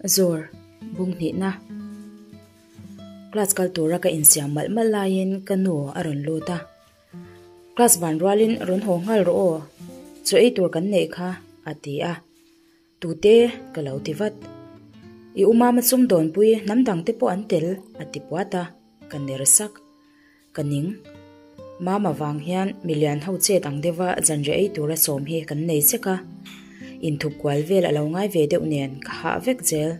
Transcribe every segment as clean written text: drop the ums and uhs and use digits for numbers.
Zawr, bung hnihna. Class kal tura ka insiam malh malh laiin ka nu a rawn lut a. Class van rualin rawn haw nghal rawh aw, chaw ei tur kan neih kha, a ti a. Tute ka lo ti vat. I u mama sumdawnpui hnam dangte pawh an tel, a ti puat a, ka ner sak. Ka ning. Mama vang hian milian ho chet ang deuha zanriah ei tura sawm hi kan nei sek a, inthup kual vel a lo ngai ve deuh nen ka hah vek zel.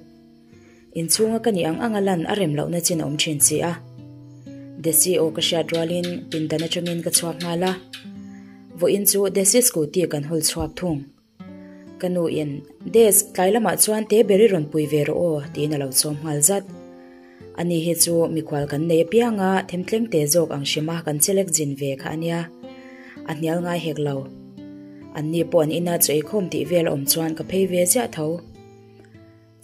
Inchhunga ka nih ang anga lan a rem lohna chin a awm thin si a. Desi aw ka hriat rualin pindan atangin ka chhuak nghal a. Vawiin chu Desi scooty kan hawl chhuak thung. Ka nu in, Des, tlai lamah chuan te ber i rawn pui ve rawh aw, tiin a lo chawm nghal zat. Ani hi chu mikhual kan nei apianga themtleng te zawk ang hrima kan chelek zin ve kha a nia. A hnial ngai hek lo. Anni pawh an ina chaw eikhawm tih vel a awm chuan ka phei ve ziah tho.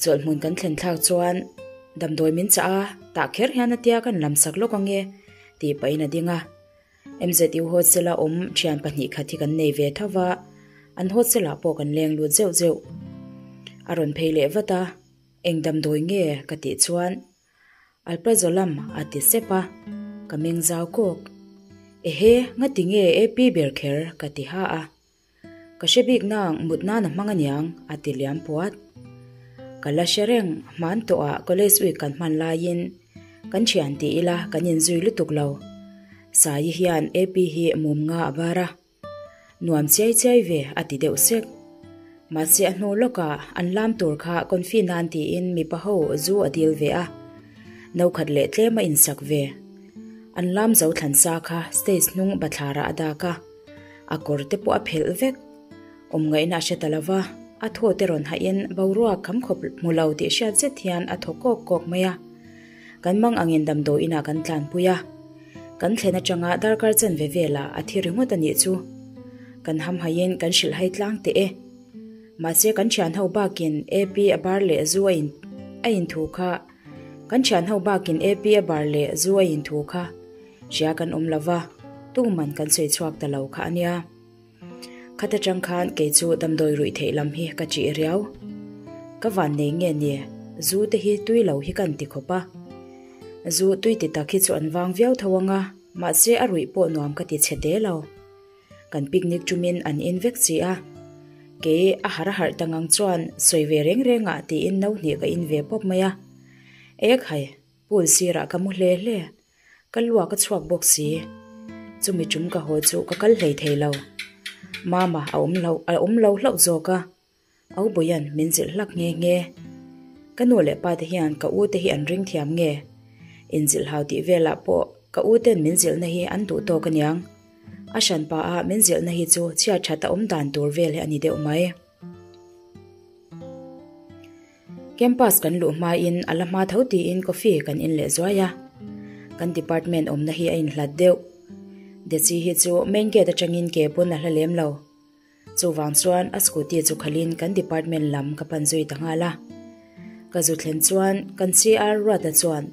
Chawlhhmun kan thlen thlak chuan damdawi min chah a, tah kher hian a tia kan lamsak lawk ange, tih pahin a ding a. MZU hostel-a awm thian pahnih khat hi kan nei ve tho va, an hostel-ah pawh kan leng lut zeuh zeuh. A rawn phei leh vat a, Eng damdawi nge? ka tih chuan, Alprazolam a ti sep a, ka meng zau kawk. Ehe, ngati nge AP ber kher? ka ti ha a. Ka hre bik nang mut nan a hmang aniang, a ti liam puat. Ka la hre reng, hman tawhah college week kan hman laiin kan thian ti ila kan inzui lutuk lo. Saii hian AP hi mum nga a bar a. Nuam chiai chiai ve, a ti deuh sek. Mahse a hnu lawkah an lam tur kha confi nan tiin mipa ho zu a dil ve a. No khat leh tlem a insak ve. An lam zo thlan sa kha stage hnung bathlarah a dak a. A kawr te pawh a phelh vek. Awm ngaihna a hre ta lo va, a thaw te rawn hahin boruak kham khawp hmu lo tih hriat zet hian a thaw kawk kawk mai a. Kan mang angin damdawi inah kan tlanpui a. Kan thlen atanga darkar chanve velah a thi ringawt a nih chu. Kan hamhaiin kan hrilhhai tlang teh e. Mahse kan thian ho bakin AP a bar leh zu a in a inthu kha kan thian ho bakin AP a bar leh zu a inthu kha Hria kan awm lo va, tuman kan sawi chhuak ta lo kha a nia. Khat atang khan kei chu damdawi ruih theih lam hi ka chih riau. Ka van nei nge ni, zu te hi tui lo hi kan ti khawp a. Zu tui ti tak hi chu an vang viau tho ang a, mahse a ruih pawh nuam ka ti chhe te lo. Kan picnic tumin an in vek chi a. Kei a harh a harh ta ngang chuan sawi ve reng reng ah tiin no hnih ka in ve pawp mai a. Ek hai, pool sirah ka mu hle hle. Ka luak a chhuak bawk si. Chumi tum ka haw chu ka kal hlei thei lo. Mama a awm lo a awm lo hlauh zawk a. Au Bawia'n min zilh hlak nghe nghe. Ka nu leh pa te hian ka u te hi an ring thiam nge? Inzilh hau tih velah pawh ka u ten min zilhna hi an duh tawk aniang. A hranpa a min zilhna hi chu chhiat that a awm dan tur vel hi a ni deuh mai. Campus kan luh hmain a la hma tho tiin coffee kan in leh zuai a, kan department awmna hi a inhlat deuh. Deci hi chu main gate atangin ke pawn a hla lem lo. Chuvang chuan a scooty chu khalhin kan department lam ka pan zui ta nghal a. Ka zu thlen chuan kan CR Ruata chuan,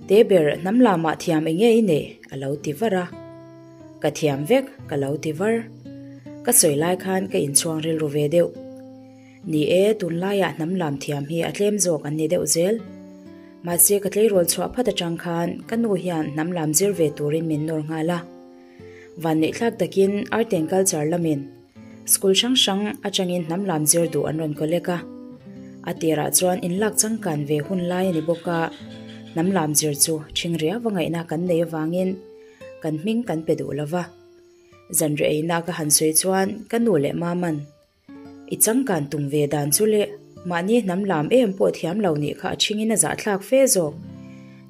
Te ber hnam lamah thiam eng nge i neih? a lo ti var a. Ka thiam vek, ka lo ti var. Ka sawi lai khan ka inchhuang rilru ve deuh. Ni e, tunlaiah hnam lam thiam hi a tlem zawk an ni deuh zel. Mahse ka tleirawl chhuah phat atang khan ka nu hian hnam lam zir ve turin min nawr nghal a. Vanneihthlak takin Art and Culture lamin school hrang hrang atangin hnam lam zir duh an rawn collect a. A tirah chuan inlak changkan ve hun lai a ni bawk a, hnam lam zir chu ṭhing riau a ngaihna kan nei avangin kan hming kan pe duh lova. Zanriah eina ka han sawi chuan ka nu leh maman I changkan tum ve dan chu le, mahni hnam lam em pawh thiam lo nih kha a thingin a zahthlak fe zawk.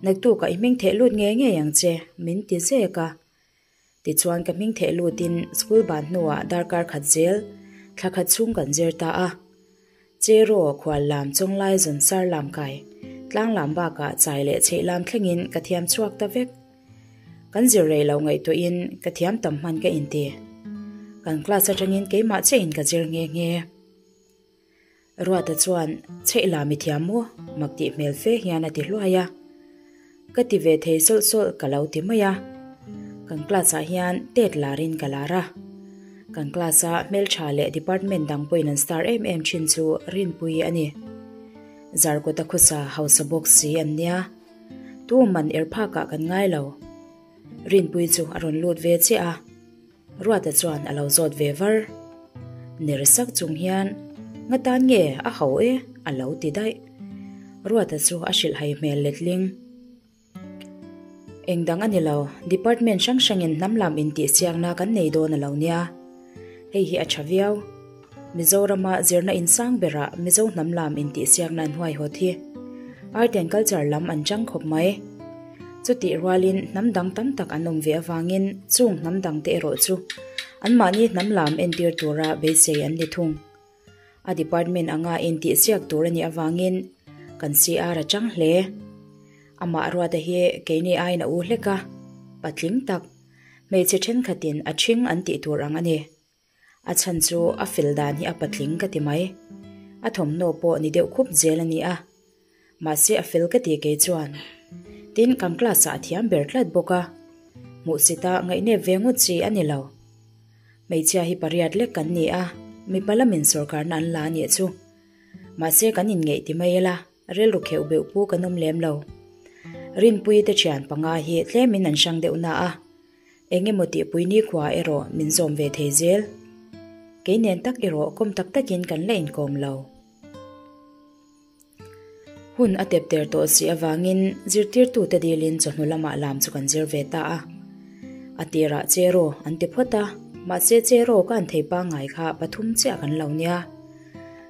Naktukah i hming theh lut ngei ngei ang che, min ti zek a. Tichuan ka hming theh lutin school ban hnuah darkar khat zel thla khat chhung kan zir ta a. Cheraw, khual lam, chawnglai, zawnsar lam kai, tlang lam bakah chai leh chheih lam thlengin ka thiam chhuak ta vek. Kan zir rei lo ngaihtuahin ka thiam tam hman ka inti. Kan class atangin keimah chiahin ka zir nghe nghe. Ruata chuan, Chheih la mi thiam maw? mak tih hmel fe hian a ti hluai a. Ka ti ve thei sawlh sawlh ka lo ti mai a. Kan class ah hian tet larin ka lar a. Kan class a hmeltha leh department dang pawhin an star em em thin chu Rinpui a ni. Zarkawta khawsa hausa bawk si an nia. Tu man er phakah kan ngai lo. Rinpui chu a rawn lut ve chiah a. Ruata chuan a lo zawt ve var. Ner sak chung hian, Nga tan nge a ho e? a lo ti daih. Ruata chu a hrilhhai hmel letling. Eng dang a ni lo, department hrang hrangin hnam lam intihsiakna kan nei dawn a lo nia. Hei hi a tha viau. Mizorama zirna insang berah Mizo hnam lam intihsiakna an huaihawt hi Art and Culture lam an chang khawp mai. Chutih rualin hnam dang tam tak an awm ve avangin chung hnam dangte erawh chu anmahni hnam lam entir tura beisei an ni thung. A department anga intihsiak tur a nih avangin kan CR a chang hle. Amah Ruata hi keini aiin a u hlek a, patling tak, hmeichhe thenkhatin a ṭhing an tih tur ang a ni. A chhan chu a fel dan hi a patling ka ti mai. A thawmhnaw pawh ni deuh khup zel a ni a. Mahse a fel ka ti kei chuan. Tin, kan class ah a thiam ber tlat bawk a. Hmuhsita ngaihnep ve ngawt chi a ni lo. Hmeichhia hi pariat lek kan ni a, mipa lamin sawrkarna an la a nih chu. Mahse kan inngeih ti mai ila, rilru kheuh beuh pu kan awm lem lo. Rinpuii te thian panga hi tlemin an hrang deuh na a, eng emaw tihpui nikhua erawh min zawm ve thei zel. Kei nen tak erawh kawm tak takin kan la inkawm lo. Hun a tep ter tawh si avangin zirtirtute dilin chawhnu lamah lam chu kan zir ve ta a. A tirah Cheraw an ti phawt a, mahse Cheraw ka an thei pangngai kha pathum chiah kan lo nia.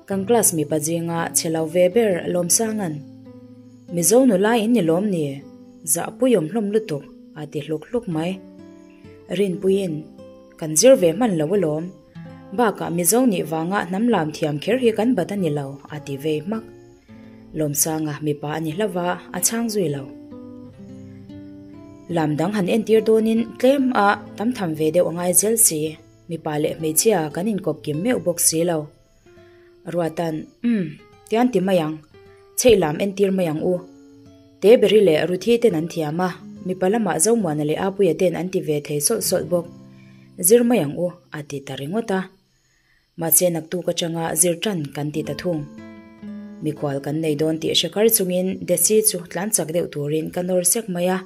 Kan class mipa zinga che lo ve ber Lawmsanga'n, Mizo nula in ni lawm ni? Zahpui awm hlawm lutuk a ti hluk hluk mai. Rinpuiin, Kan zir ve hman lo alawm. Bakah Mizo nih vanga hnam lam thiam kher hi kan bat a ni lo, a ti vei hmak. Lawmsanga mipa a ni hlauh a, a chhang zui lo. Lam dang han entir dawnin tlem a tam tham ve deuh a ngai zel si, mipa leh hmeichhia kan inkawp kim meuh bawk si lo. Ruatan, Umm, tian ti mai ang. Chheih lam entir mai ang u. Teberi leh Ruthi ten an thiam a, mipa lamah Zomuana leh Apuia ten an ti ve thei sawlh sawlh bawk. Zir mai ang u, a ti ta ringawt a. Mahse naktuk atanga zir tan kan ti ta thung. Mikhual kan nei dawn tih hre kar chungin Desi chu tlan chak deuh turin ka nawr sek mai a.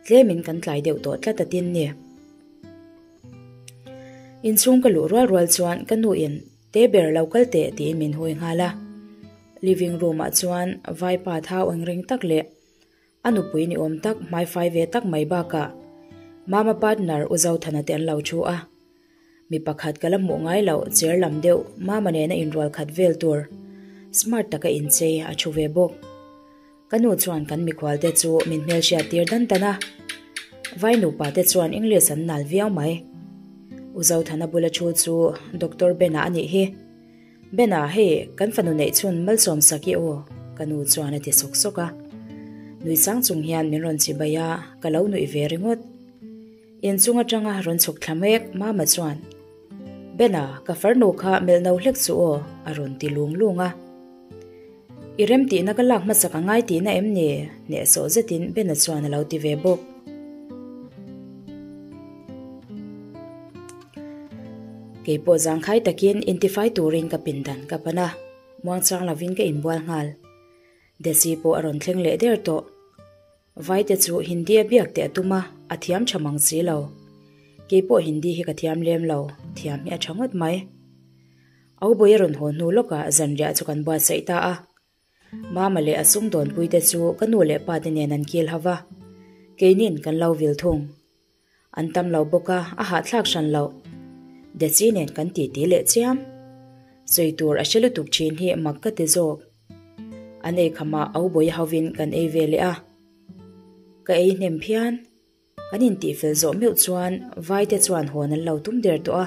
Tlemin kan tlai deuh tawh tlat a tin ni. Inchhung ka luh rual rual chuan ka nuin Te ber lo kal teh tiin min hawi nghal a. Living room ah chuan vaipa thau eng reng tak leh a nupui ni awm tak hmaifai ve tak mai bakah Mama partner U Zothana te an lo thu a. Mi pakhat ka la hmuh ngai loh cher lam deuh Mama nena inrual khat vel tur smart taka inchei a thu ve bawk. Ka nu chuan kan mikhual te chu min hmelhriat tir dan dan a, vai nupa te chuan English an nal viau mai. U Zothana bula thu chu Doctor Bena a nih hi. Bena, hei kan fanu neih chhun malsawm sak i aw, ka nu chuan a ti sawk sawk a. Nui sang chung hian min rawn chibai a, ka lo nuih ve ringawt. Inchung atanga rawn chhuk thla mek Mama chuan, Bena, ka farnu kha melh no hlek chu aw, a rawn ti lung lung a. I remtihna ka lak hmasak a ngai tihna em ni? Hnehsawh zetin Bena chuan a lo ti ve bawk. Keipawh zangkhai takin intifai turin ka pindan ka pan a, muangchang lovin ka inbual nghal. Desi pawh a rawn thleng leh der tawh. Vaite chu Hindi a biak teh a tum a, a thiam tha mang si lo. Keipawh Hindi hi ka thiam lem lo, thiam hi a tha ngawt mai. Aubawih a rawn haw hnu lawkah zanriah chu kan buatsaih ta a. Mama leh a sumdawnpuite chu ka nu leh pa te nen an kil hau va, keinin kan lo vil thung. An tam lo bawk a, a hahthlak hran loh. Desi nen kan titi leh chiam. Sawi tur a hre lutuk thin hi mak ka ti zawk. An ei khamah Aubawih hovin kan ei ve leh a. Ka ei hnem phian. Kan intihfel zawh meuh chuan Vaite chuan hawn an lo tum der tawh a.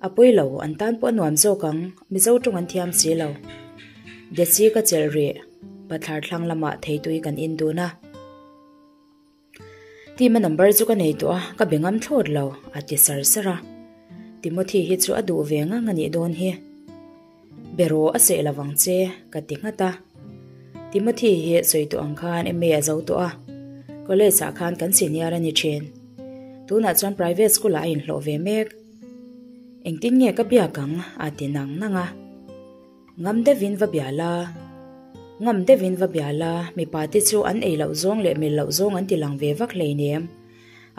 A pawi lo, an tan pawh a nuam zawk ang, Mizo tawng an thiam si lo. Desi ka chelh rih, bathlar thlang lamah theitui kan in dun a. Tima number chu ka nei tawh a, ka be ngam thlawt lo, a ti sar sar a. Timothy hi chu a duh ve ngang a nih dawn hi. Be rawh a seh lovang che, ka ti nghat a. Timothy hi sawi tawh ang khan MA a zo tawh a, college ah khan kan senior a ni thin. Tunah chuan private school ah a inhlawh ve mek. Engtin nge ka biak ang? a ti nang nang a. Ngam deuhin va bia la. Ngam deuhin va bia la, mipa te chu an ei loh zawng leh mil loh zawng an ti lang ve vak hleinem.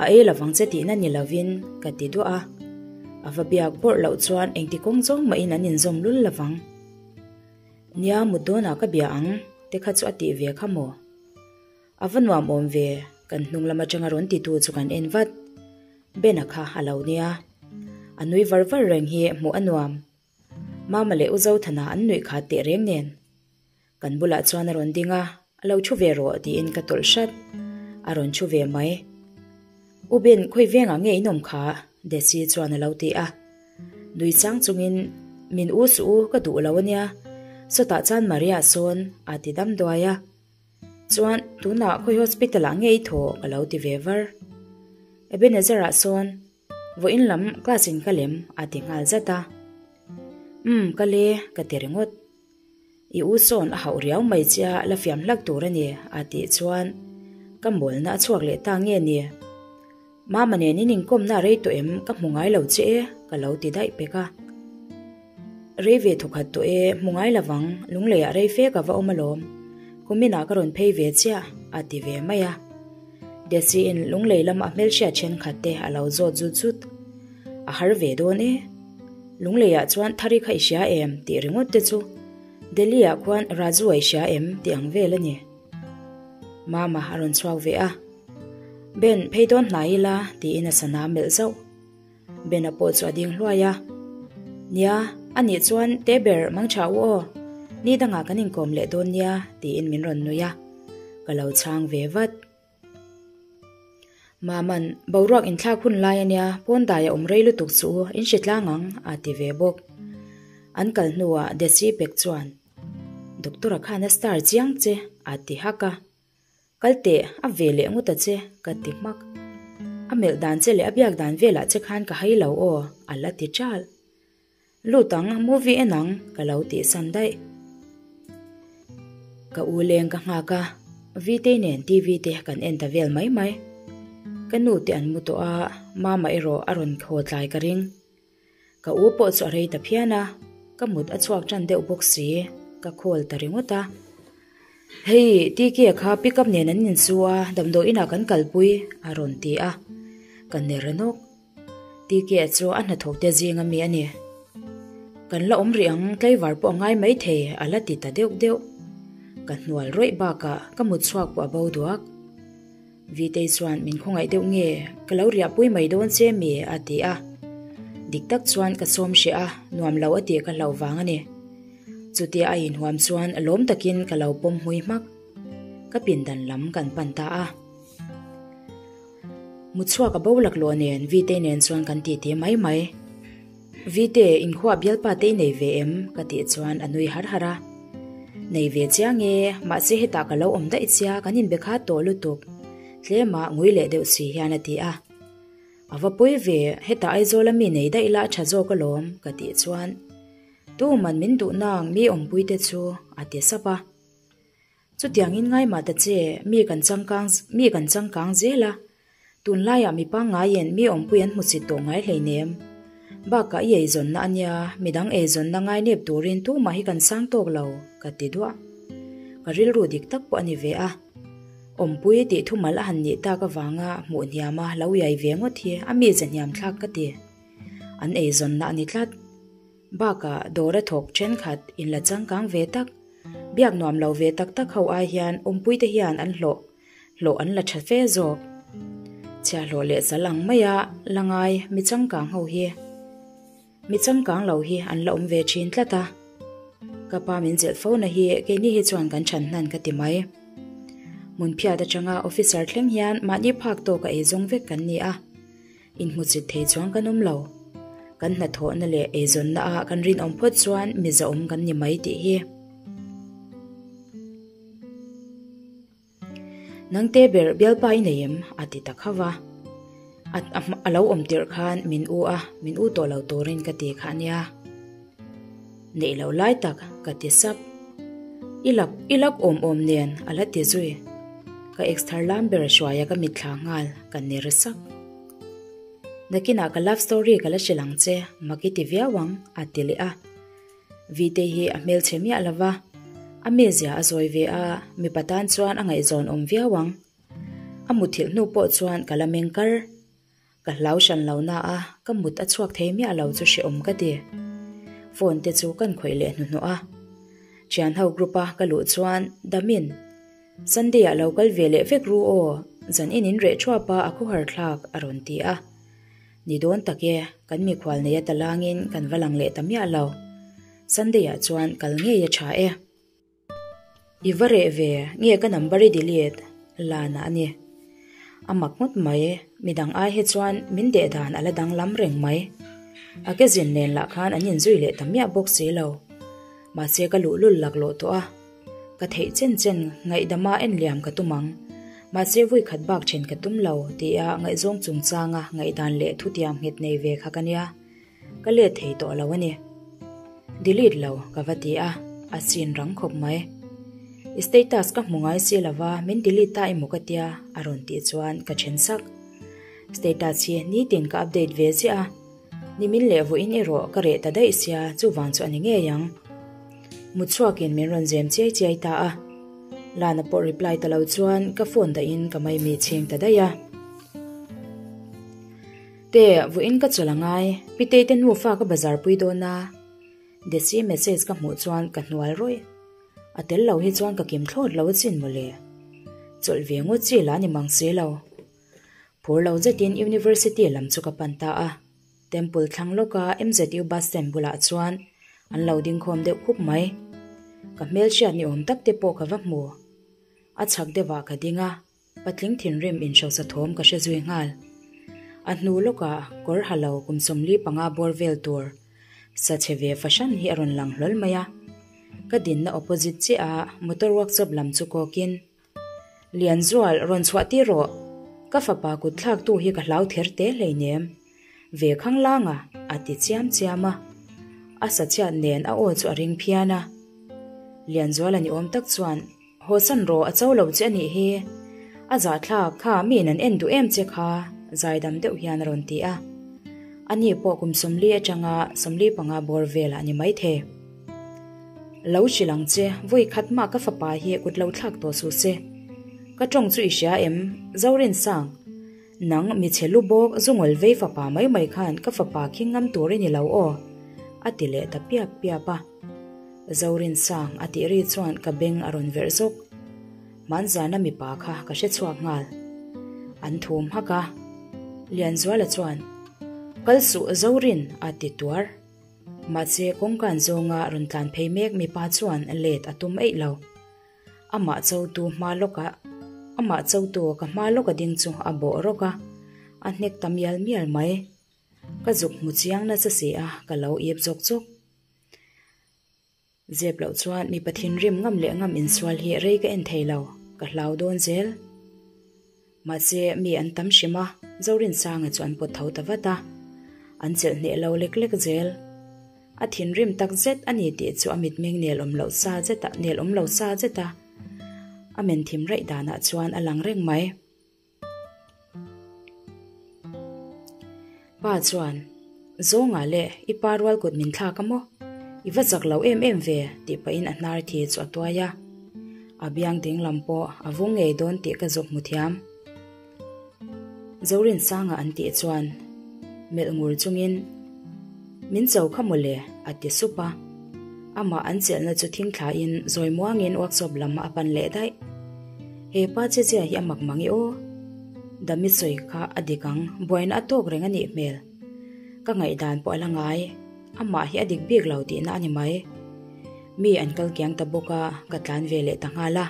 A ei lovang che tihna ni lovin ka ti duah a. A va biak bawrh loh chuan engti kawng zawng mahin an inzawm lul lovang. Nia, mut dawnah ka bia ang te kha chu a tih ve kha maw? A va nuam awm ve, kan hnung lam atanga rawn titu chu kan en vat. Ben-a kha a lo nia. A nui var var reng hi hmuh a nuam. Mama leh U Zothana an nuih khat teh reng nen. Kan bulah chuan a rawn ding a, a lo thu ve rawh tiin ka tawlh hrat. A rawn thu ve mai. U Ben, khawi vengah nge in awm kha? Desi chuan a lo ti a. Nui chang chungin, Min u suh u, ka duh lo ania. Sawtah chuan Maria sawn a ti dam duai a. Chuan, tunah khawi hospital ah nge i thaw? ka lo ti ve var. Ebenezer-ah sawn Vawiin lam class in ka lem a ti nghal zat a. Umm ka le ka ti ringawt. I u sawn a hauh riau mai che a la fiam hlak tur a ni a tih chuan ka mawlna a chhuak leh ta nge ni. Mama nen in inkawmna a rei tawh em ka hmu ngai lo che e ka lo ti daih pek a. Rei ve thawkhat tawh e hmu ngai lovang lungleiah rei fe ka va awm alawm. Kuminah ka rawn phei ve chiah a ti ve mai a. Desi-in lunglei lama a hmelhriat thenkhat te a lo zawt zut zut. A har ve dawn e. Lungleiah chuan Thari kha i hria em tih ringawt te chu Delhi-ah khuan Raju a i hria em tih ang vel a ni. Mama a rawn chhuak ve a. Ben, phei dawn hnai ila tiin a sana melh zauh. Ben-a pawh chu a ding hluai a. Nia, a nih chuan te ber mang tha u aw, ni dangah kan inkawm leh dawn nia tiin min rawn nui a, ka lo chhang ve vat. Maman, boruak inthlak hun lai a nia, pawn dai a awm rei lutuk chu u, in hre tlang ang a ti ve bawk. An kal hnuah Desi pek chuan, Doctor-a khan a star chiang che a ti hak a. Kal teh, a ve leh ngawt a che, ka ti hmak. A melh dan che leh a biak dan velah che khan ka hai lo aw, a la ti ṭal. Lut ang, movie en ang, ka lo tih san daih. Ka u leng ka nghak a, Vitei nen TV te kan en ta vel mai mai. Ka nu te an mu tawh a, Mama erawh a rawn haw tlai ka ring. Ka u pawh chu a rei ta phian a, ka mut a chhuak tan deuh bawk si, ka call ta ringawt a. Hei, TK kha pick up nen an insu a, damdawi inah kan kalpui, a rawn ti a. Ka ner nawk. TK chu a hnathawk te zing ami a ni. Kan la awm rih ang, tlaivar pawh a ngai maithei, a la ti ta deuh deuh. Ka hnual rawih bakah ka mut chhuak pawh a bo duak. Vitei chuan min khawngaih deuh nge, ka lo riahpui mai dawn che mi? a ti a. Dik tak chuan ka sawm hreh a, nuam lo a tih ka hlauh vang a ni. Chutia a inhuam chuan lawm takin ka lo pawm hmui hmak. Ka pindan lam kan pan ta a. Mutchhuak a bo laklawh nen Vitei nen chuan kan titi mai mai. Vite, inkhua bialpa te i nei ve em? ka tih chuan a nui har har a. Nei ve chiang e, mahse hetah ka lo awm daih chia, kan inbe khat tawh lutuk. Tlema ngui leh deuh si hian a ti a. A va pawi ve, hetah Aizawl a mi nei daih la a tha zawk alawm, ka tih chuan. Tuman min duh nang mi awmpui te chu, a ti sap a. Chutiangin ngaimah ta che, mi kan changkang mi kan changkang zel a, tunlaiah mi pangngaiin mi awmpui an hmusit tawh ngai hleinem. Bakah i eizawnna a nia, midang eizawnna ngainep turin tumah hi kan sang tawk lo, ka ti duah. Ka rilru dik tak pawh a ni ve a. Awmpui tih thumal a han nih tak avanga hmuh hniama lo iai ve ngawt hi a mize hniam thlak ka ti. An eizawnna a ni tlat. Bakah dawr a thawk thenkhat inla changkang ve tak, biak nuam lo ve tak tak ho ai hian awmpuite hian an hlawh hlawh an la tha fe zawk. Chhiahhlawh leh sal ang maia la ngai mi changkang ho hi mi changkang lo hi an la awm ve thin tlat a. Ka pa min zilh fo na hi keini hi chuan kan chhan hnan ka ti mai. Hmunphiat atanga officer thleng hian mahni phak tawka eizawng vek kan ni a. Inhmuchit thei chuan kan awm lo. Kan hnathawhna leh eizawnna ah kan rinawm phawt chuan mizaawm kan ni mai tih hi. Nangte ber bialpa i nei em? a ti ta khauh a. A lo awm tirh khan min u a, min u tawh lo turin ka ti kha a nia. Neih loh lai tak ka ti sap. I lak i lak awm awm nen a la ti zui. Ka ex thar lam ber hruaia ka mitthla nghal ka ner sak. Nakinah ka love story ka la hrilh ang che, mak i ti viau ang a ti leh a. Vite hi a hmelchhe miah lo va. A mizia a zawi ve a, mipa tan chuan a ngaihzawn awm viau ang. A muthilh hnu pawh chuan ka la meng kar. Ka hlau hran lo na a, ka mut a chhuak thei miah lo chu hrehawm ka ti. Phone te chu kan khawih leh hnuhnawh a. Thian ho group a ka luh chuan Damin, Sunday ah lo kal ve leh vek ru aw, zan in in reh thuap a a khawhar thlak a rawn ti a. Ni dawn tak e, kan mikhual nei a talangin kan va lang leh ta miah lo. Sunday ah chuan kal ngei a tha e. I va reh ve, nge ka number i delete? Lana a ni. A mak ngawt mai, midang ai hi chuan min deh dan a la danglam reng mai. A ke zin nen lah khan an inzui leh ta miah bawk si lo. Mahse ka luhlul laklawh tawh a, ka theih chen chen ngaihdama en liam ka tum ang. Mahse vui khat bak then ka tum lo tia ngaihzawng chungchanga ngaihdan leh thutiam nghet nei ve kha ka nia. Ka let thei tawh lo a ni. Delete lo ka va ti a, a chin rang khawp mai. I status ka hmu ngai si lova min delete ta emaw ka tia a rawn tih chuan ka then sak. Status hi nitin ka update ve ziah a, nimin leh vawiin erawh ka reh ta daih sia chuvang chu a ni ngei ang. Mutchhuakin min rawn zem chiai chiai ta a, Lana pawh reply ta lo chuan ka phone dahin ka maimi chhing ta daih a. Te, vawiin ka chawlh a ngai, Pitei te nufa ka bazar pui dawn a, Desi message ka hmuh chuan ka hnual rawih. A tel lo hi chuan ka kim thlawt lo achin mawle. Chawlh ve ngawt chi lah ni mang si lo. Phur lo zetin University lam chu ka pan ta a, Temple thlang lawka MZU bus stand bulah chuan an lo ding khawm deuh khup mai. Ka hmelhriat ni awm tak te pawh ka va hmu. A chhak deuhah ka ding a. Patling thinrim inhrosa thawm ka hre zui nghal. A hnu lawkah kawr ha lo kum 45 bawr vel tur sa chhe ve fahran hi a rawn lang hlawl mai a. Ka dinna opposite chiah a motor workshop lam chu kawkin, Lianzual, rawn chhuah tir rawh. Ka fapa kut thlaktu hi ka hlau ther te hleinem. Ve khanglang a, a ti chiam chiam a. A sa chhiat nen a aw chu a ring phian a. Lianzuala ni awm tak chuan, Haw san rawh a cho lo che a nih hi. A zahthlak kha miin an en duh em che kha, zaidam deuh hian a rawn ti a. Ani pawh kum 40 atanga 45 bawr velah a ni maithei. Lo hrilh ang che, vawi khat mah ka fapa hi kut lo thlak tawh suh se. Ka tawng chu i hria em? Zorinsang, nang michhe lu bawk zungawl vei fapa mai mai khan ka fapa khing ngam tur i ni lo aw, a ti leh ta piap piap a. Zorinsang a tih ri chuan ka beng a rawn verh zawk. Hmanzana mipa kha ka hre chhuak nghal. An thum hak a. Lianzuala chuan, Kal suh Zorin a ti tuar. Mahse kawngkan zawnga rawn tlan phei mek mipa chuan let a tum eih lo. Amah chotu hma lawkah amah chotu ka hma lawka ding chu a bawh rawk a, a hnek ta mial mial mai. Ka zuk hmu chiang nasa si a, ka lo ip zawk zawk. Zep loh chuan mipa thinrim ngam leh ngam insual hi rei ka en thei lo, ka hlau dawn zel. Mahse mi an tam hrim a, Zorinsanga chu an pawt tho ta vat a, an chelh hneh lo lek lek zel. A thinrim tak zet a ni tih chu a mitmeng nel awm loh sa zet a, nel awm lo sa zet a, a men thim raih danah chuan a lang reng mai. Pa chuan, Zawnga leh i pa rual kut min thlak a maw? I va zak lo em em ve, tih pahin a hnar thi chu a tuai a. A biang ding lam pawh a vung ngei dawn tih ka zuk hmu thiam. Zorinsanga an tih chuan melh ngur chungin, Min cho kha mawle, a ti sup a. Amah an chelhna chu thing thlain zawi muangin workshop lam a pan leh daih. He pa che zia hi a mak mang i aw. Dami sawi kha a dik ang, buaina a tawk reng a nih hmel. Ka ngaihdan pawh a la ngai, amah hi a dik bik lo tihna a ni mai. Mi an kal kiang ta bawk a, ka tlan ve leh ta nghal a.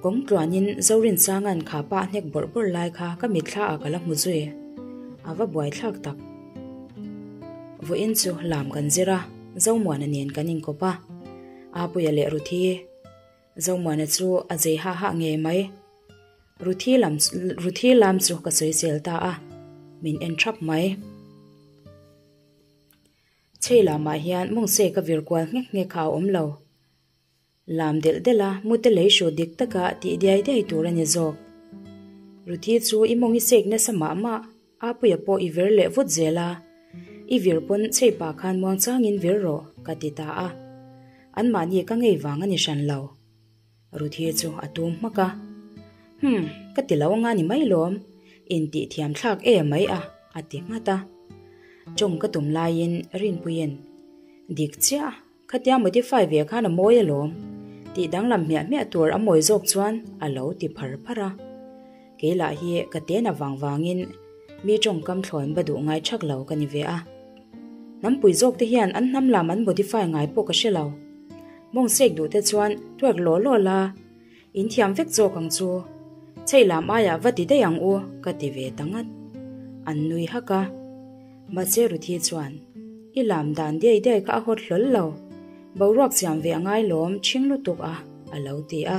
Kawng tluanin Zorinsanga'n kha pa a hnek bawrh bawrh lai kha ka mitthla ah ka la hmu zui. A va buaithlak tak. Vawiin chu lam kan zir a, Zomuana nen kan inkawp a. Apuia leh Ruthi. Zomuana chu a zei hah hah ngei mai. Ruthi lam Ruthi lam chu ka sawisel ta a, min en thap mai. Chhei lamah hian mawngse ka vir kual nghek nghek kha a awm lo. Lam delh delh a, mute lei hru dik taka tih diai diai tur a ni zawk. Ruthi chu i mawng i sek nasa mah mah, Apuia pawh i vir leh vut zel a, i vir pawn chhei pah khan muangchangin vir rawh, ka ti ta a. Anmahni ka ngei vang a ni hran lo. Ruthi chu a tum hmak a. Hum, ka ti lo anga ni mai lawm, intih thiam thlak e mai a, a ti nghat a. Tawng ka tum laiin Rinpuiin, Dik chiah, khatia modify ve khan a mawi alawm, tih danglam hmiah hmiah tur a mawi zawk chuan a lo ti phar phar a. Kei lah hi ka tena vang vangin mi tawngkam thlawn va duh ngai thak lo ka ni ve a. Hnampui zawk te hian an hnam lam an modify ngai pawh ka hre lo. Mawng sek duh te chuan twerk law law la, in thiam vek zawk ang chu. Chheih lam aiah va ti daih ang u ka ti ve ta ngat. An nui hak a. Mahse Ruthi chuan, I lam dan diai diai kha a hawt hlawl lo. Boruak siam ve a ngai lawm chhing lutuk a, a lo ti a.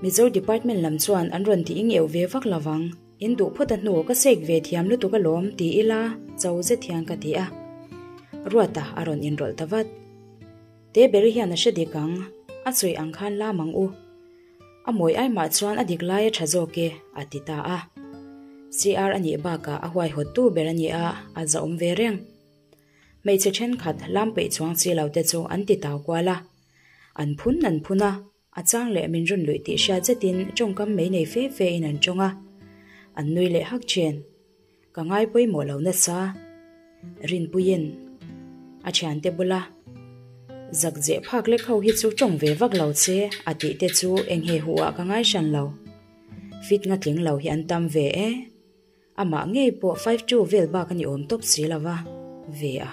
Mizo department lam chuan an rawn ti ing euh ve vak lo vang. In duh phawt a hnu ka sek ve thiam lutuk alawm ti ila cho zet hian ka ti a. Ruata a rawn inrawlh ta vat. Te beri hian a hre dik ang, a sawi ang khan lam ang u. A mawi ai mah chuan a dik lai a tha zawk e, a ti ta a. CR a nih bakah a huaihawttu ber a ni a, a zahawm ve reng. Hmeichhe thenkhat lam peih chuang chi lo te chu an ti tau kual a. An phun an phun a, a chang leh min run luih tih hriat zetin tawngkam mei nei fe fe in an tawng a. An nui leh hak thin. Ka ngai pawimawh lo nasa. Rinpuiin a thiante bula zak zeh phak lek ho hi chu tawng ve vak lo che a tih te chu eng he huh ah ka ngai hran lo. Fit nga tling lo hi an tam ve e. Amah ngei pawh 52 vel bak a ni awm tawp si lo va, ve a.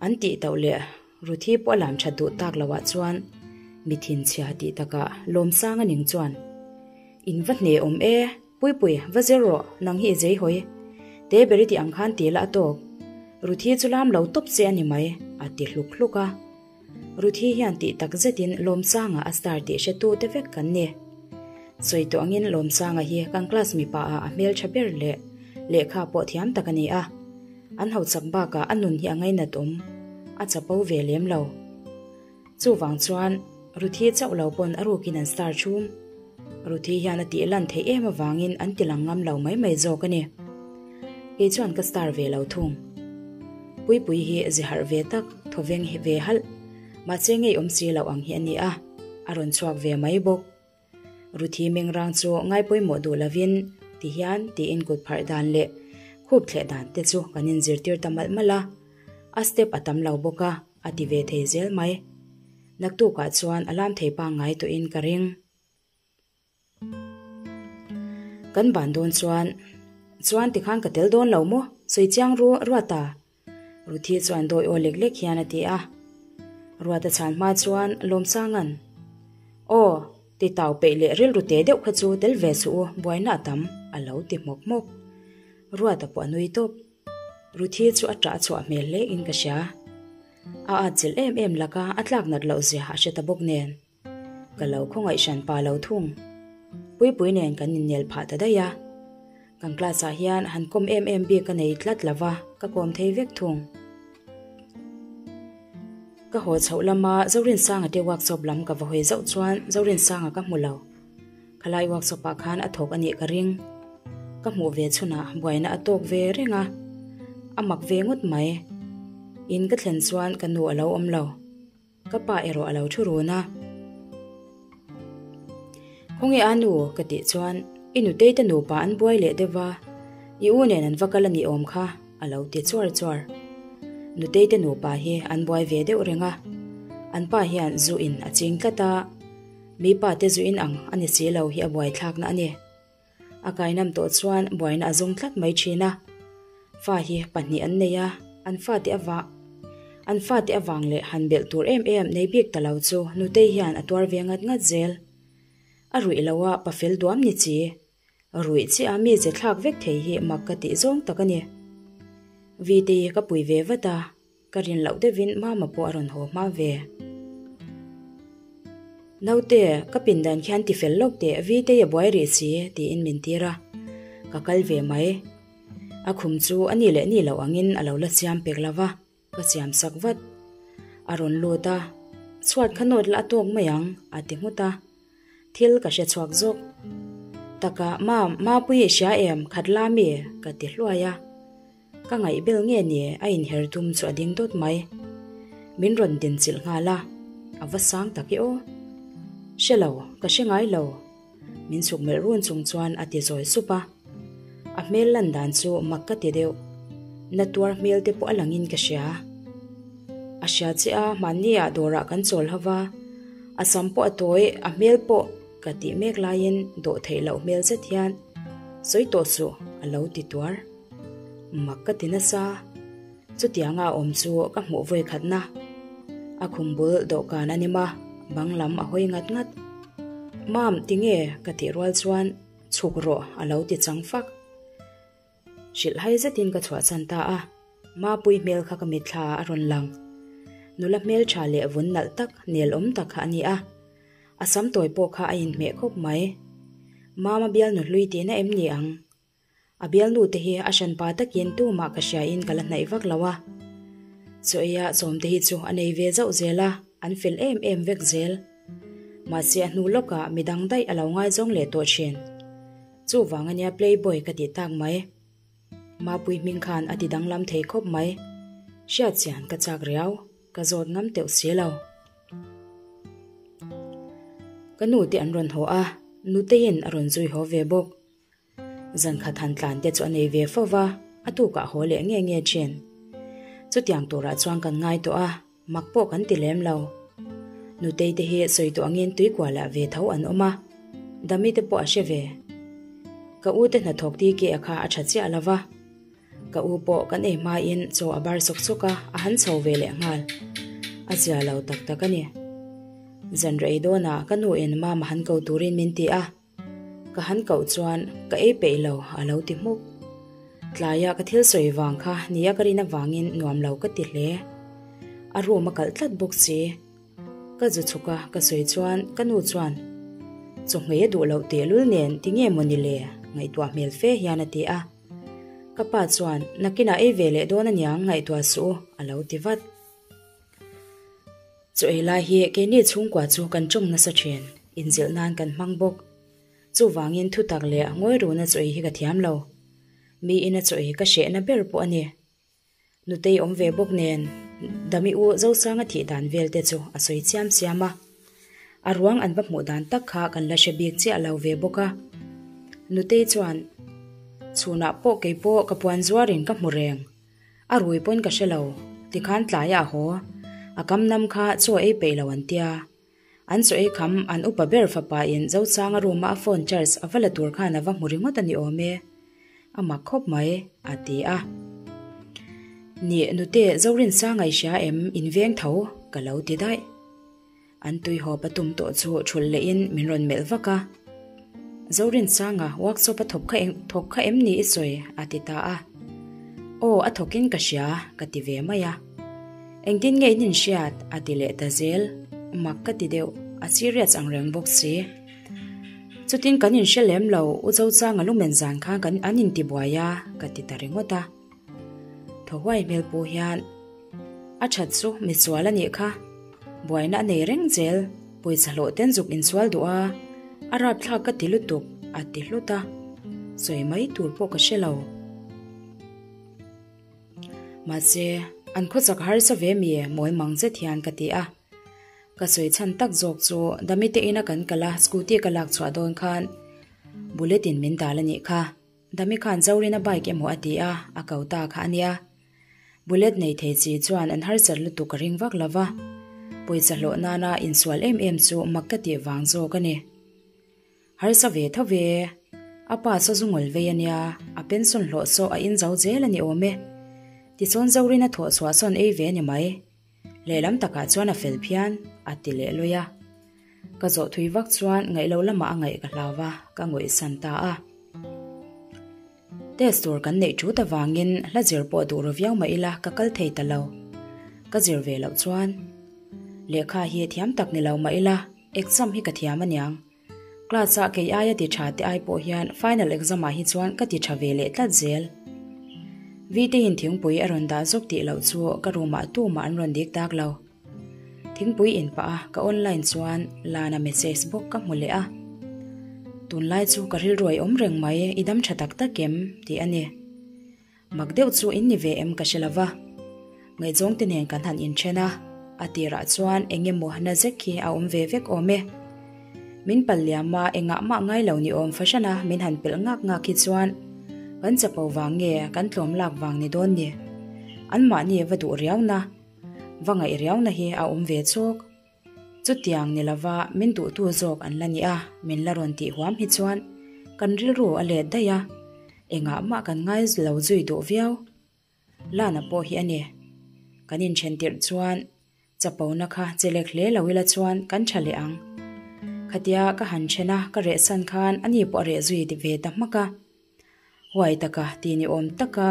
An tih tauh leh Ruthi pawh a lam that duh tak loh ah chuan mi thinchhia tih takah Lawmsang a ning chuan, In va hne awm e, Puipui, va zir rawh, nang hi i zei hawi. Te ber i tih ang khan ti la a tawk. Ruthi chu lam lo tawp che a ni mai, a ti hluk hluk a. Ruthi hian tih tak zetin Lawmsanga a star tih hretu te vek kan ni. Sawi tawh angin Lawmsanga hi kan class mipa ah a hmeltha ber leh lehkha pawh thiam tak a ni a. An hauchak bakah a nun hi a ngainat awm, a chapo ve lem lo. Chuvang chuan Ruthi chauh lo pawn a rukin an star chhum. Ruthi hian a tih lan theih em avangin an ti lang ngam lo mai mai zawk a ni. Kei chuan ka star ve lo thung. Puipui hi zi harh ve tak, thawveng ve halh, mahse ngei awm si loh ang hi a ni a, a rawn chhuak ve mai bawk. Ruthi mengrang chu ngai pawimawh duh lovin ti hian tiin kut pharh dan leh khup thleh dan te chu kan inzirtir ta malh malh a, a step a tam lo bawk a, a ti ve thei zel mai. Naktukah chuan a lam thei pangngai tawhin ka ring. Kan ban dawn chuan, Chuan tikhan ka tel dawn lo maw? Sawi chiang ru Ruata. Ruthi chuan dawi aw lek lek hian a ti a. Ruata chhan hma chuan Lawmsanga'n, Aw, ti tau peih leh rilru te deuh kha chu tel ve suh u, buaina a tam, a lo ti hmawk hmawk. Ruata pawh a nui tawp. Ruthi chu a ṭah chhuah hmel hle in ka hria. A atchilh em em laka a tlak nat loh zia a hre ta bawk nen. Ka lo khawngaih hran pa lo thung. Puipui nen kan innel phah ta daih a. Kan class ah hian han kawm em em bik ka nei tlat lo va, ka kawm thei vek thung. Ka haw chhoh lama Zorinsanga te workshop lam ka va hawi zauh chuan Zorinsanga ka hmu lo. Khalai workshop ah khan a thawk a nih ka ring. Ka hmuh ve chhunah buaina a tawk ve reng a, a mak ve ngawt mai. In ka thlen chuan ka nu a lo awm lo. Ka pa erawh a lo thu run a. Khawnge a nu? ka tih chuan i nutei te nupa an buai leh deuh va, i u nen an va kal a nih awm kha a lo ti chuar chuar. Nutei te nupa hi an buai ve deuh reng a, an pa hian zu in a ching tlat a, mi pa te zu in ang a ni si lo hi a buaithlakna a ni. A kainam tawh chuan buaina a zawng tlat mai thin a. Fa hi pahnih an nei a, an fate avang an fate avang leh han belh tur em em nei bik ta lo chu Nutei hian a tuar ve ngat ngat zel. A ruih lo a pa fel duam ni chi. Ruih chiah a mi ze thlak vek thei hi mak ka tih zawng tak a ni. Vtei ka pui ve vat a. Ka rin loh deuhin Mama pawh a rawn haw hma ve. Naute, ka pindan khian ti fel lawk teh, Vitei a buai rih si, tiin min tir a. Ka kal ve mai. A khum chu a ni leh ni loh angin a lo la siam pek lo va, ka siam sak vat. A rawn lut a, chhuat kha nawt la a tawk mai ang, a ti nghut a. Thil ka hre chhuak zawk. Taka, Mam, Mapui i hria em, khat la mi? ka ti hluai a. Ka ngaihbel nge ni a inher tum chu a ding dawt mai. Min rawn dinchilh nghal a, a va sang tak e aw. Hre lo, ka hre ngai lo. Min chhuk melh run chung chuan a ti zawi sup a. A hmel lan dan chu mak ka ti deuh. Na tuar hmel te pawh a langin ka hria. A hria che a, hmanni ah dawrah kan chawl ho va, a sam pawh a tawi, a hmel pawh ka tih mek laiin dawh theih loh hmel zet hian sawi tawh suh a lo ti tuar. Mak ka ti nasa. Chutianga a awm chu ka hmuh vawi khatna. A khum bul dawhkan a nim a, bang lam a hawi ngat ngat. Mam, tinge? ka tih rual chuan chhuk rawh a lo ti chang fak. Hrilh hai zetin ka chhuahsan ta a, Mapui hmel kha ka mitthla ah a rawn lang. Nula hmeltha leh vun nalh tak nel awm tak kha a ni a, a sam tawi pawh kha a inhmeh khawp mai. Mama bialnu hlui tihna em ni ang? A bialnu te hi a hranpa takin tumah ka hria in ka la hnaih vak lo a. Chaw eia sawmte hi chu a nei ve zauh zel a, an fel em em vek zel. Mahse a hnu lawkah midang daih a lo ngaizawng leh tawh thin. Chuvang ania playboy ka tih tak mai. Mapui hming khan a ti danglam thei khawp mai. Hriat chian ka chak riau, ka zawt ngam teuh si lo. Ka nu te an rawn haw a, Nuteiin a rawn zui haw ve bawk. Zan khat han tlan te chu a nei ve fo va, a tukah haw leh nge nge thin. Chutiang turah chuan kan ngai tawh a, mak pawh kan ti lem lo. Nutei te hi sawi tawh angin tuikualah ve tho an awm a, Dami te pawh a hre ve. Ka u te hnathawk TK a kha a tha chiah lo va, ka u pawh kan ei hmain chaw a bar sawk sawk a, a han chho ve leh nghal. A zia lo tak tak a ni. Zan rei dawnah ka nu in mama han ko turin min ti a. Ka han koh chuan ka ei peih lo a lo ti hmuk. Tlaia ka thil sawi vang kha nia ka rin avangin nuam lo ka ti hle. A room a kalh tlat bawk si. Ka zu chhuk a ka sawi chuan ka nu chuan Chawhmei a duh loh tehlul nen ti nge maw ni le? ngaihtuah hmel fe hian a ti a. Ka pa chuan nakinah ei ve leh dawn aniang ngaihtuah suh u a lo ti vat. Chaw ei lai hi keini chhungkua chu kan tawng nasa thin, inzilh nan kan hmang bawk. Chuvangin thutak leh ngawi runa chaw ei hi ka thiam lo. Miin a chaw ei ka hrehna ber pawh a ni. Nutei awm ve bawk nen Dami u Zosanga thih dan vel te chu a sawi chiam chiam a. A ruang an va hmuh dan tak kha kan la hre bik chiah lo ve bawk a. Nutei chuan, Chhunah pawh kei pawh ka puan zuarin ka hmu reng. A rui pawn ka hre lo, tikhan tlaiah a haw. A kam nam kha chaw ei peih lo an tia. An chaw ei kham an upa ber fapa in Zochanga room a a phone charge a va la tur khan a va hmu ringawt a ni awm e. A mak khawp mai, a ti a. Nih nute Zorinsanga i hria em in veng tho ka lo ti daih. An tuihawp a tum tawh chu thulh lehin min rawn melh vak a. Zorinsanga workshop a thawk kha thawk kha em ni i sawi? a ti ta a. Aw a thawkin ka hria ka ti ve mai a. Engtin nge in inhriat? a ti leh ta zel. Mak ka ti deuh, a serious ang reng bawk si. Chutin kan inhre lem lo, U Zochanga lumen zan khan kan an intibuai a ka ti ta ringawt a. Thaw huai hmel pu hian a that chu misual a nih kha, buaina a nei reng zel, pawisa hlawh ten zuk insual duh a, a rapthlak ka ti lutuk a ti hlut a, sawi mai tur pawh ka hre lo. Mahse, an khawchak harsa ve mi mawi mang zet hian ka ti a. Ka sawi chhan tak zawk chu Dami te ina kan kal a scooty ka lak chhuah dawn khan bullet in min dal a nih kha. Dami khan Zorina bike emaw a ti a, a ko ta kha a nia. Bullet nei thei chi chuan an harsat lutuk a ring vak lo va, pawisa hlawh nana insual em em chu mak ka tih vang zawk a ni. Harsa ve tho ve, a pa saw zu ngawl vei a nia, a pension hlawh saw a inzo zel a ni awm e. Tichuan Zorina thawh chhuah sawn ei ve a ni mai. Lehlam takah chuan a fel phian, a ti leh lui a. Ka zawh thui vak chuan ngaih lo lamah a ngaih ka hlau va, ka ngawihsan ta a. Test tur kan neih thut avangin hla zir pawh duh ru viau mah ila ka kal thei ta lo. Ka zir ve loh chuan lehkha hi thiam tak ni lo mah ila exam hi ka thiam aniang. Class ah kei aia ti tha te ai pawh hian final exam ah hi chuan ka ti tha ve leh tlat zel. Vteiin thingpui a rawn dah zawk tih loh chu ka room ah tumah an rawn dik tak lo. Thingpui in pah a ka online chuan Lana message bawk ka hmu leh a. Tunlai chu ka rilruai awm reng mai i dam tha tak tak em tih a ni. Mak deuh chu in ni ve em ka hre lova. Ngaihzawng te nen kan han inthen a, a tirah chuan eng emaw na zek hi a awm ve vek awm e. Min pal liam a engah mah ngai lo ni awm fahrana min han pelh ngak ngak hi chuan kan chapo vang nge kan tlawm lak vang ni dawn ni. Anmahni va duh riauna, va ngaih riauna hi a awm ve chawk. Chutiang ni lova min duhtu zawk an la ni a, min la rawn tih huam hi chuan kan rilru a let daih a, engah mah kan ngai lo zui duh viau. Lana pawh hi a ni. Kan inthen tirh chuan chapona kha che lek hle lo ila chuan kan tha leh ang. Khatia ka han then a, ka rehsan khan ani pawh a reh zui ve ta hmak a. Huai taka ti ni awm taka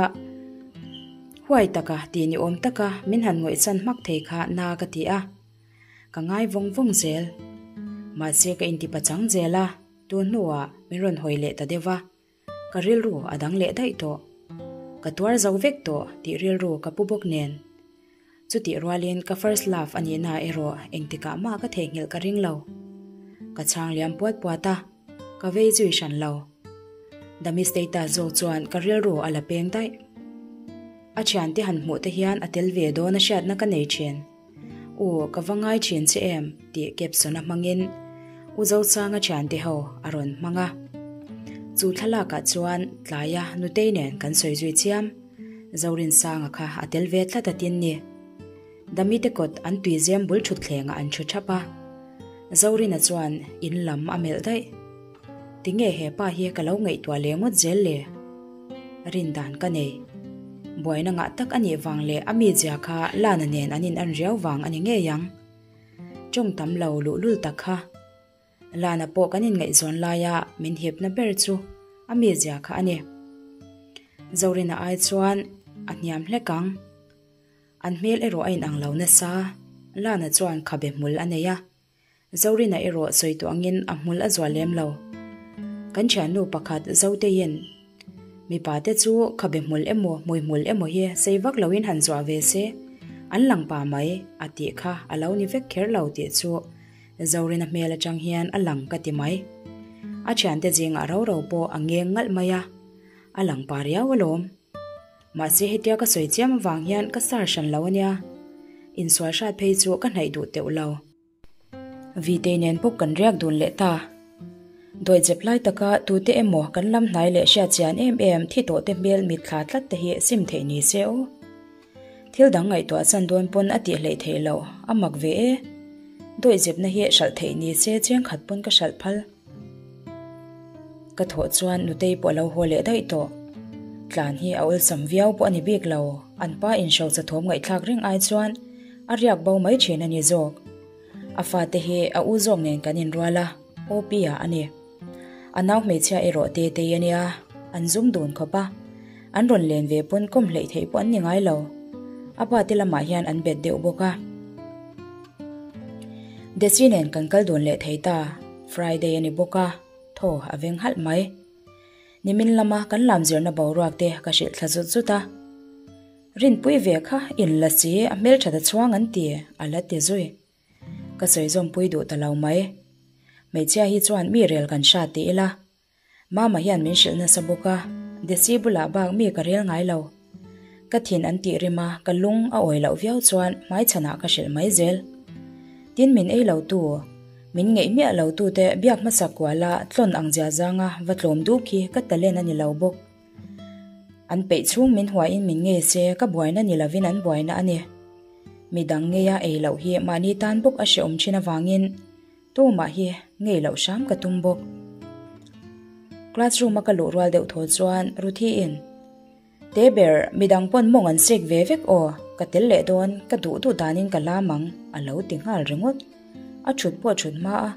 Huai taka ti ni awm taka min han ngawihsan hmak thei kha na ka ti a. Ka ngai vawng vawng zel. Mahse ka intipachang zel a, tun hnuah min rawn hawi leh ta deuh va. Ka rilru a dang leh daih tawh. Ka tuar zo vek tawh tih rilru ka pu bawk nen. Chutih rualin ka first love a nihna erawh engtikah mah ka theihnghilh ka ring lo. Ka chhang liam puat puat a, ka vei zui hran lo. Dami status zawk chuan ka rilru a la peng daih. A thiante han hmuh te hian a tel ve dawn a hriatna ka nei thin. U, ka va ngai thin che em? tih caption a hmangin U Zosanga thiante ho a rawn hmang a. Chu thlalakah chuan tlaia Nutei nen kan sawi zui chiam. Zorinsanga kha a tel ve tlat a tin ni. Damite kawt an tuizem bul thutthlengah an thu thap a. Zorina chuan in lam a melh daih. Tinge he pa hi ka lo ngaihtuah leh ngawt zel le? Rin dan ka nei. Buaina ngah tak a nih vang leh a mizia kha Lana nen an in an riau vang a ni ngei ang. Tawng tam lo luhlul tak kha. Lana pawh kan inngaihzawn laia min hipna ber chu a mizia kha a ni. Zorina ai chuan a hniam hlek ang. An hmel erawh a inang lo nasa. Lana chuan khabe hmul a nei a. Zorina erawh sawi tawh angin a hmul a zuah lem lo. Kan thiannu pakhat Zoteiin, Mipa te chu khabe hmul emaw hmui hmul emaw hi sei vak loin han zuah ve se, an lang pa mai, a tih kha a lo ni vek kher lo tih chu Zorina hmel atang hian a lang ka ti mai. A thiante zingah ro ro pawh a ngeng ngalh mai a, a lang pa riau alawm. Mahse hetia ka sawi chiam avang hian ka sar hran lo ania, insual hrat phei chu ka hnaih duh teuh lo. Vitei nen pawh kan riak dun leh ta. Dawihzep lai taka tute emaw kan lam hnai leh hriat chian em em thi tawh te hmel mitthla tlat te hi sim theih ni se aw. Thil dang ngaihtuah chan dawn pawn a tih hleih theih loh, a mak ve e. Dawihzepna hi hralh theih ni se chiang khat pawn ka hralh phal. Ka thawh chuan Nutei pawh a lo haw leh daih tawh. Tlan hi a awlsam viau pawh a ni bik lo, an pa inhrosa thawm ngaihthlak reng ai chuan a riak bo mai thin a ni zawk. A fate hi a u zawk nen kan inrual a, OP-ah a ni. A nau hmeichhia erawh Tetei a nia, an zum dun khawp a, an rawn len ve pawn kawm hleih theih pawh an ni ngai lo. A pa te lamah hian an bet deuh bawk a. Desi nen kan kal dun leh thei ta, Friday a ni bawk a, thaw a veng halh mai. Nimin lama kan lam zirna boruak te ka hrilh thla zut zut a. Rinpui ve kha in la si a hmelthat a chhuang an ti, a la ti zui. Ka sawi zawmpui duh ta lo mai. Hmeichhia hi chuan mi rel kan hrat ti ila. Mama hian min hrilh nasa bawk a, Desi bulah bak mi ka rel ngai lo. Ka thin an tih rim a, ka lung a awi loh viau chuan hmaichhanah ka hrilh mai zel. Tin min ei lo tu, min ngeih miah lo tu te biak hmasa kuala tlawn ang zia zanga va tlawm duk khi ka talent a ni lo bawk. An peih chhung min huaiin min ngei se ka buaina ni lovin an buaina a ni. Midang ngeia ei loh hi mahni tan bawk a hrehawm thin avangin Tumah hi ngei loh hram ka tum bawk. Classroom a ka luh rual deuh thaw chuan Ruthiin, Te ber, midang pawn mawng an sek ve vek aw, ka tel leh dawn, ka duh duh danin ka lam ang, a lo ti nghal ringawt. A thut pawh a thut hma a.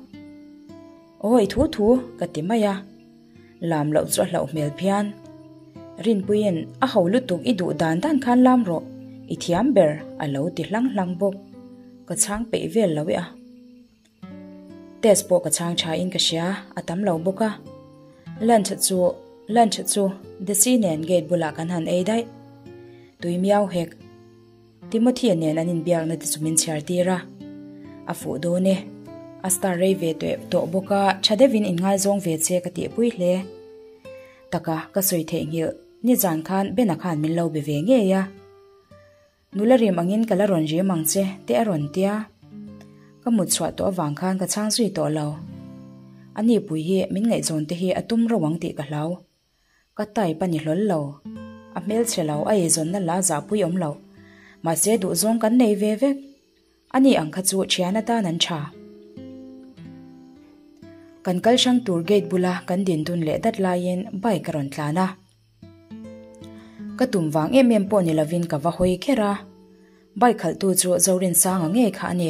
Aw i thu thu, ka ti mai a. Lam loh chu a hlauh hmel phian. Rinpuiin a ho lutuk i duh dan dan khan lam rawh, i thiam ber, a lo ti hlang hlang bawk. Ka chhang peih vel lo e a. Test pawh ka chhang tha in ka hria, a tam lo bawk a. Lunch chu lunch chu Desi nen gate bulah kan han ei daih. Tui miau hek. Timothy-a nen an inbiakna te chu min chhiar tir a, a fuh dawn e. A star rei ve tawh bawk a, tha deuhin inngaizawng ve che ka tihpui hle. Taka ka sawi theihnghilh. Nizan khan Bena khan min lo be ve ngei a. Nula rim angin ka la rawn rim ang che te a rawn tia. Ka mut chhuah tawh avang khan ka chhang zui tawh lo. A nipui hi min ngaihzawn te hi a tum ro ang tih ka hlau. Ka type a ni hlawl lo. A hmelchhe lo, a eizawnna la zahpui awm lo. Mahse duhzawng kan nei ve vek. Ani ang kha chu thian atan an tha. Kan kal hrang tur gate bula kan din dun leh dat laiin bike a rawn tlan a. Ka tum vang em em pawh ni lovin ka va hawi kher a. Bike khalhtu chu Zorinsanga ngei kha a ni.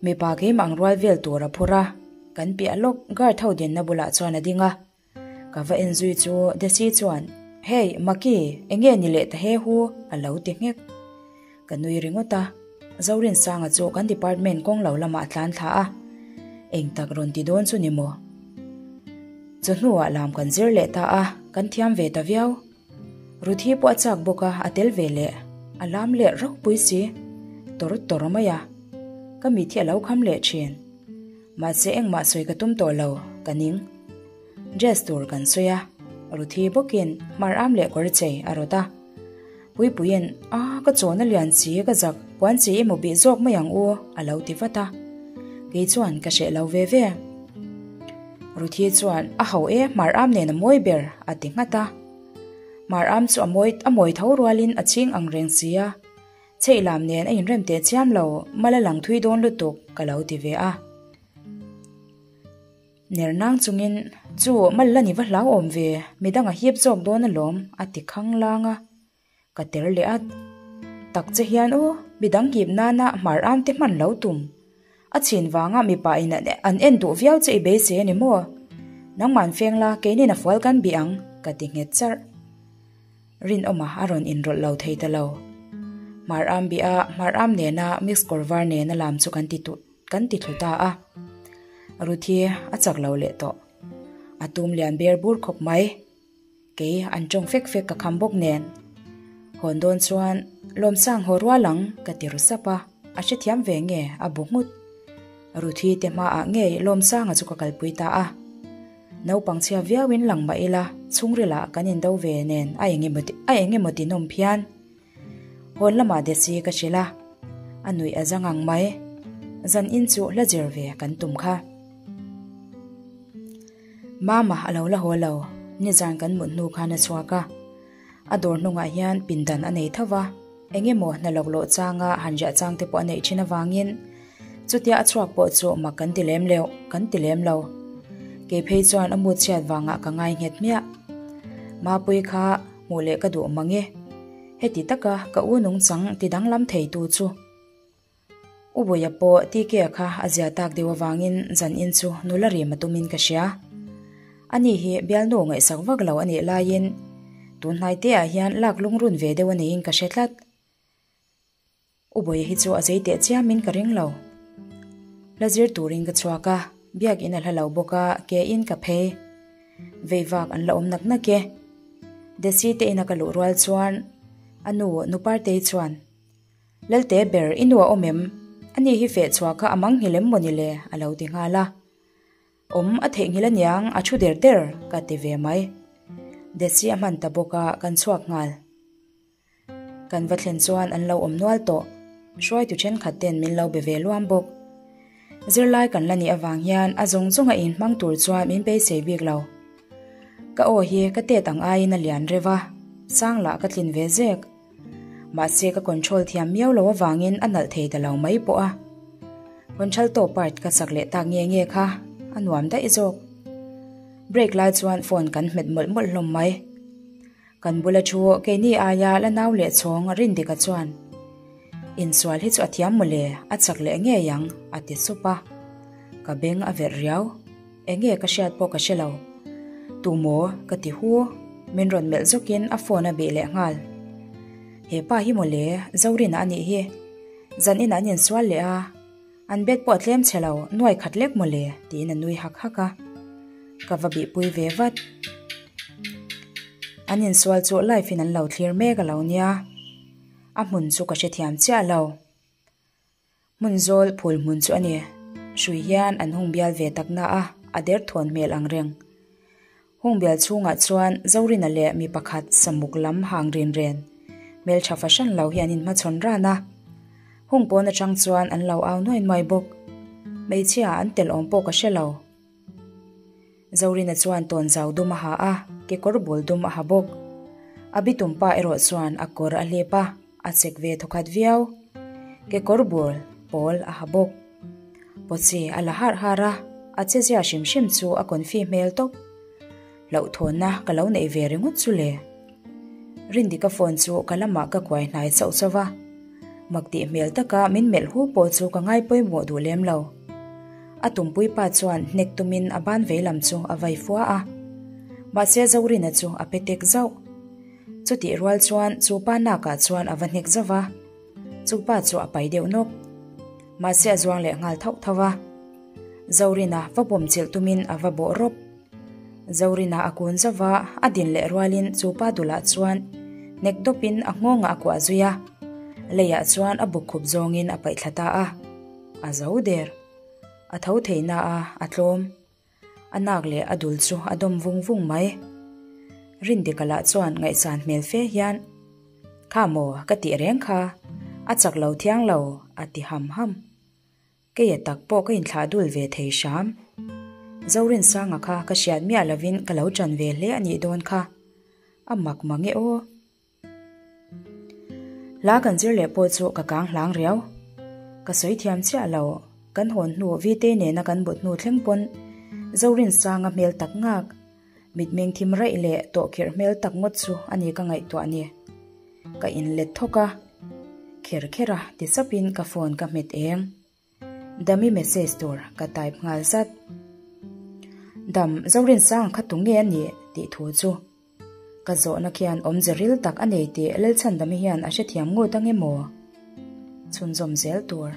Mipa keimah ang rual vel tur a phur a, kan piah lawk guard ho dinna bulah chuan a ding a. Ka va en zui chu Desi chuan, Hey, Maki, enge ni leh ta he hu? a lo ti nghek. Ka nui ringawt a, Zorinsanga chu kan department kawng lo lamah a tlan thla a, eng tak rawn ti dawn chu ni maw? Chawhnuah lam kan zir leh ta a, kan thiam ve ta viau. Ruthi pawh a chak bawk a, a tel ve leh. A lam leh ropui si, tawr tawr mai a. Ka mit hi a lo kham leh thin. Mahse engmah sawi ka tum tawh lo, ka ning. Dress tur kan sawi a, Ruthi bawkin hmar am leh kawr chei a rawt a. Puipuiin, A, ka chawna lian chi ka zak, puan chi emaw bih zawk mai ang u, a lo ti vat a. Kei chuan ka hreh lo ve ve. Ruthi chuan, A ho e, hmar am nen a mawi ber, a ti nghat a. Hmar am chu a mawi, a mawi tho rualin a chhing ang reng si a. Chheih lam nen a inrem teh chiam lo, mal a lang thui dawn lutuk, ka lo ti ve a. Ner nang chungin, Chu, mal la ni va hlauhawm ve, midang a hip zawk dawn alawm, a ti khang lang a. Ka ter leh at. Tak che hian aw, midang hip nana hmar am te hman lo tum. A chhin vanga mipa in an en duh viau che i beisei a ni maw? Nangman feng la, keinin a fual kan bih ang, ka ti nghet charh. Rinawma a rawn inrawlh lo thei ta lo. Hmar am bih a, hmar am nena mix kawr var nena lam chu kan ti tuh. Kan ti thlu ta a, Ruthi a chak lo leh tawh. A tum lian ber bur khawp mai. Kei an tawng fek fek ka kham bawk nen. Hawn dawn chuan Lawmsang haw rual ang ka ti ru sap a, a hrethiam ve nge a bu nghut. Ruthi te hmaah ngei Lawmsanga chu ka kalpui ta a. Naupang chhia viauin lang mah ila chhungrilah kan indo ve nen a engemaw ti nawm phian. Hawn lamah Desi ka hrilh a, a nuih a za ngang mai. Zan in chu hla zir ve kan tum kha. Mama a lo la haw lo, nizan kan mut hnu khan a chhuak a. A dawr hnungah hian pindan a nei tho va, eng emaw hna lawk lawh changa han riah chang te pawh a neih thin avangin chutia a chhuak pawh chu mak kan ti lem leuh, kan ti lem lo. Kei phei chuan a mut chhiat vangah ka ngai nghet hmiah. Mapui kha hmuh leh ka duh mang e. Heti taka ka u nungchang ti danglam thei tu chu U Buia pawh TK kha a zia tak deuh avangin zan in chu nula rim a tumin ka hria. Ani hi bialnu ngaihsak vak lo a nih laiin tun hnai te ah hian lak lungrun ve deuh a niin ka hre tlat. U Buia hi chu a zei teh chiamin ka ring lo. Hla zir turin ka chhuak a, biakin a hla lo bawk a, ke in ka phei. Vei vak an la awm nak nak e. Desi te ina ka luh rual chuan a nu Nupartei chuan, Lalte ber i nu a awm em? Ani hi feh chhuah kha a mang nghilh em maw ni le? a lo ti nghal a. Awm a theihnghilh aniang a thu der der ka ti ve mai. Desi a hman ta bawk a, kan chhuak nghal. Kan va thlen chuan an lo awm nual tawh. Hruaitu thenkhat ten min lo be ve luam bawk. Zirlai kan la nih avang hian a zawng zawng a inhmang tur chuan min beisei bik lo. Ka aw hi ka tet ang aiin a lian reuh a, sang lah ka tlin ve zek. Mahse ka control thiam miau lo avangin a nalh thei ta lo mai pawh a. Contralto part ka sak leh tak nge nge kha a nuam daih zawk. Break lai chuan phone kan hmet mawlh mawlh hlawm mai. Kan bula thu keini aia la nau leh chhawng Rindika chuan, Insual hi chu a thiam mawle, a chak leh ngei ang, a ti sup a. Ka beng a verh riau. Enge ka hriat pawh ka hre lo. Tu maw? ka ti hu. Min rawn melh zawkin a phone a bih leh nghal. He pa hi mawle, Zorina a nih hi. Zan inah an insual leh a. An bet pawh a tlem chhe lo, nuai khat lek mawle, tiin a nui hak hak a. Ka va bihpui ve vat. An insual chu live in an lo thlir mek a lo nia. A hmun chu ka hrethiam chiah lo. Hmun zawl phul hmun chu a ni. Hrui hian an hung bial ve tak na a, a derthawn hmel ang reng. Hungbial chhungah chuan Zorina leh mi pakhat samuk lam hang rin ren, hmeltha fahran lo hi an inhmachhawn ran a. Hung pawn atang chuan an lo au nuai nuai bawk. Hmeichhia an tel awm pawh ka hre lo. Zorina chuan tawnzau dum a ha a, kekawr bul dum a ha bawk. A bitum pa erawh chuan a kawr a hlep a, a chek ve thawkhat viau. Kekawr bul pawl a ha bawk. Pawchi a la harh harh a, a chezia hrim hrim chu a confi hmel tawp. Hlauhthawnna ka lo neih ve ringawt chu le. Rindika phone chu ka lamah ka kuai hnai chauh chauh a, mak tih hmel taka min melh hu pawh chu ka ngai pawimawh duh lem lo. A tumpui pa chuan hnek tumin a ban vei lam chu a vai fua a, mahse Zorina chu a pe tek zauh. Chutih rual chuan chu pa nakah chuan a va hnek zauh va. Chu pa chu a pai deuh nawk. Mahse a zuang leh nghal thauh thauh a. Zorina va bawm chilh tumin a va bawh rawp. Zorina a kun zauh va, a din leh rualin chu pa dulah chuan hnek dawpin a nghawngah a kuah zui a. Leiah chuan a buk khup zawngin a paih thla ta a. A zo der. A tho theihna a, a tlawm. A nak leh a dul chu a dawm vung vung mai. Rindika lah chuan ngaihsan hmel fe hian, Kha maw ka tih reng kha, a chak lo thiang lo, a ti ham ham. Keia tak pawh ka inthlah dul ve thei hram. Zorinsanga kha ka hriat miah lovin ka lo ṭan ve hle a nih dawn kha. A mak mang e aw. Hla kan zir leh pawh chu ka kang hlang riau. Ka sawi thiam chiah lo, kan hawn hnu Vite nena kan but hnu thleng pawn Zorinsanga hmel tak ngak, mitmeng thim raih leh tawhkhirh hmel tak ngawt chu a ni ka ngaihtuah ni. Ka inlet thawk a, kher kher a ti chawpin ka phone ka hmet eng. Dami message tur ka type nghal zat. Dam, Zorinsanga kha tunge a nih? tih thu chu. Ka zawhna khian awmze ril tak a nei tih Lalchhandami hian a hrethiam ngut ang emaw? Chhunzawm zel tur.